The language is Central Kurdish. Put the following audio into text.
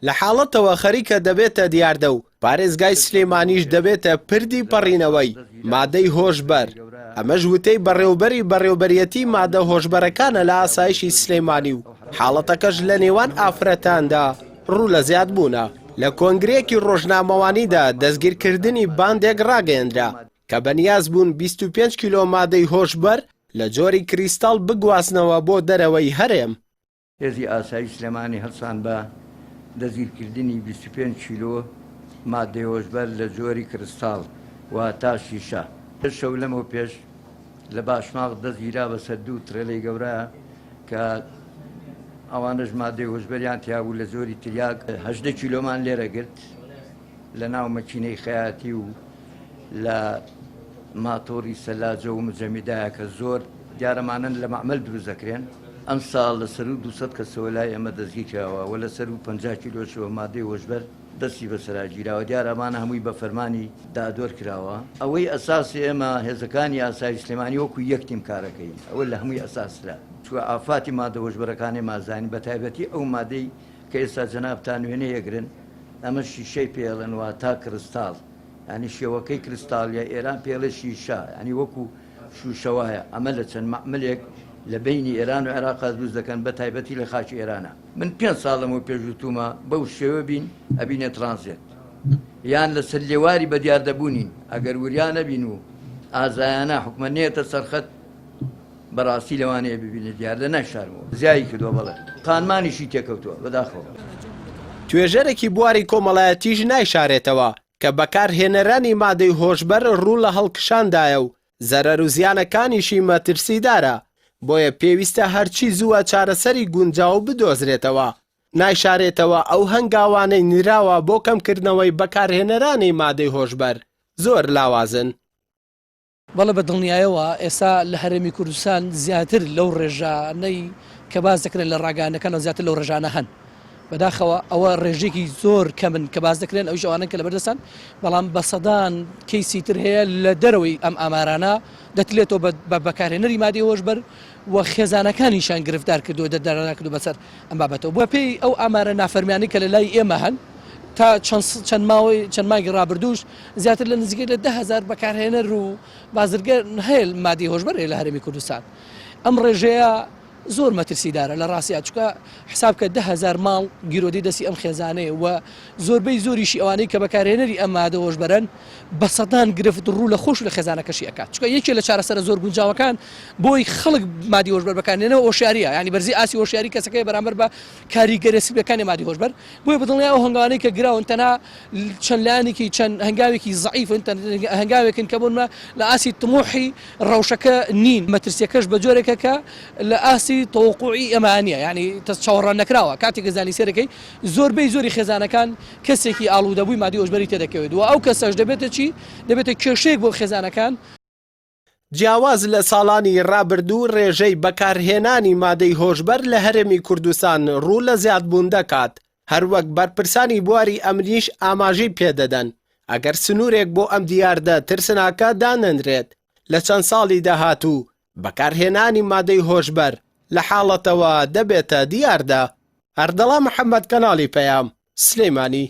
لە حاڵەتەوە خەریکە دەبێتە دیاردە و پارێزگای سلێمانیش دەبێتە پردی پەڕینەوەی مادەی هۆشبەر، ئەمەش وتەی بەڕێوبەری بەڕێوبەریەتی مادە هۆشبەرەکانە لە ئاسایشی سلێمانی و حاڵەتەکەش لە نێوان ئافرەتاندا ڕوو لە زیادبوونە. لە کۆنگرەیەکی ڕۆژنامەوانیدا دەستگیرکردنی باندێک ڕاگەیەندرا کە بەنیاز بوون 25 کیلۆ مادەی هۆشبەر لە جۆری کریستاڵ بگوازنەوە بۆ دەرەوەی هەرێم. هێزی ئاسایش سلێمانی هەڵسان بە دەستگیرکردنی 25 کیلۆ مادەی هۆشبەر لە جۆری کرستاڵ واتا شیشە. شەو لەمەو پێش لە باشماخ دەست گیرا بەسەر دوو ترێلەی گەورە کە ئەوانەش مادەی هۆشبەریان تیابوو لە جۆری تریاک 18 کیلۆمان لێرە گرت لە ناو مەکینەی خەیاتی و لە ماتۆری سەلاجە و مجەمیدایە کە زۆر دیارەمانن لە مەعمەل دروست دەکرێن. ئەمساڵ لە سەروو 200 کەسەوە لای ئێمە دەستگیر کراوە و لە سەروو 50 کیلۆشەوە مادەی هۆشبەر دەستی بەسەرا گیراوە، دیارە ئەمانە هەمووی بە فەرمانی دادوەر کراوە. ئەوەی ئەساسی ئێمە هێزەکانی ئاسایش سلێمانی وەکو یەک تیم کارەکەین، ئەوە لە هەمووی ئەساسترە، چونکە ئافاتی مادە هۆشبەرەکان ئێمە ئەزانین، بەتایبەتی ئەو مادەی کە ئێستا جەنابتان وێنەی ئەگرن، ئەمە شیشەی پێ ئەڵێن واتا کرستاڵ، یانی شێوەکەی کرستاڵیە، ئێران پێی ئەڵێ شیشە، یانی وەکو شوشە وایە، ئەمە لە چەند مەعملێک لە بەینی ئێران و عێراقا دروست دەکەن بە تایبەتی لە خاکی ئێرانە. من پێنج ساڵ لەمەو پێش وتومە بەو شێوە بین ئەبینە ترانزێت یان لەسەر لێواری بەدیاردەبوونین ئەگەر وریا نەبین و ئازایانە حکومەت نێتە سەرخەت بەڕاستی لەوانەیە ببینە دیاردە نایشارمەوە زیایی کردووە بەڵێ خانمانیشی تێکەوتووە بەداخەوە. توێژەرێکی بواری کۆمەڵایەتیش نایشارێتەوە کە بەکارهێنەرانی مادەی هۆشبەر ڕوو لە هەڵکشاندایە و زەرەر و زیانەکانیشی مەترسیدارە، بۆیە پێویستە هەرچی زووە چارەسەری گونجاو بدۆزرێتەوە. نایشارێتەوە ئەو هەنگاوانەی نراوە بۆ کەمکردنەوەی بەکارهێنەرانی مادەی هۆشبەر زۆر لاوازن. بەڵێ بە دڵنیایەوە ئێستا لە هەرێمی کوردستان زیاتر لەو ڕێژانەی کە باس دەکرێن لە ڕاگەیاندنەکانەوە زیاتر لەو ڕێژانە هەن. بەداخەوە ئەوە ڕێژەیەکی زۆر کەمن کە باس دەکرێن ئەویش ئەوانەن کە لەبەردەستان بەڵام بە سەدان کەیسی تر هەیە لە دەرەوەی ئەم ئامارانە دەتلێتەوە بە بەکارهێنەری مادەی هۆشبەر و خێزانەکانیشیان گرفتار کردووە دەرداران کردووە بەسەر ئەم بابەتەوە بەپێی ئەو ئامارە نافەرمیانەی کە لە لای ئێمە هەن تا چەند چەند ماوەی چەند مانگی ڕابردووش زیاتر لە نزیکەی لە 10هزار بەکارهێنەر و بازرگەر هەیە مادەی هۆشبەر هەیە لە هەرێمی کوردستان ئەم ڕێژەیە زۆر مەترسیدارە لە ڕاستیا چونکە حساب کە 10هزار ماڵ گیرۆدەی دەستی ئەم خێزانەیە و زۆربەی زۆریشی ئەوانەی کە بەکارهێنەری ئەم مادە هۆشبەرەن بە سەدان گرفت ڕوو لە خۆش و لە خێزانەکەشی ئەکات چونکە یەکێ لە چارەسەرە زۆر گونجاوەکان بۆی خەڵک مادی هۆشبەر بەکارنێنەوە هۆشیاریە یانی بەرزی ئاستی هۆشیاری کەسەکەی بەرامبەر بە کاریگەریە سلبیەکانی مادی هۆشبەر بۆیە بەدڵنیای ئەو هەنگاوانەی کە گراون تەنها چەند لایەنێکی چەند هەنگاوێکی زەعیفن هەنگاوێکن کە بۆنمە لە ئاستی تموحی ڕەوشەکە نین مەترسیەکەش بە جۆرێکە کە لە ئاستی تەوەقوعی ئێمە نییە یعنی چاوەڕوان نەکراوە کاتێک زانی سێرەکەی زۆربەی زۆری خێزانەکان کەسێکی ئاڵوودەبووی مادی هۆشبەری تێدەکەوێت و ئەو کەسەش دەبێتە چی دەبێتە کێشەیەک بۆ خێزانەکان. جیاواز لە ساڵانی رابردوو رێژەی بەکارهێنانی مادەی هۆشبەر لە هەرێمی کوردستان روو لە زیادبوون دەکات، هەروەک بەرپرسانی بواری ئەمنیش ئاماژەی پێدەدەن، ئەگەر سنوورێک بۆ ئەم دیاردە ترسناکە دانەنرێت لە چەند ساڵی داهاتوو بەکارهێنانی مادەی هۆشبەر لە حاڵەتەوە دەبێتە دیاردە. ئەردەڵان محەمەد کەناڵی پەیام، سلێمانی.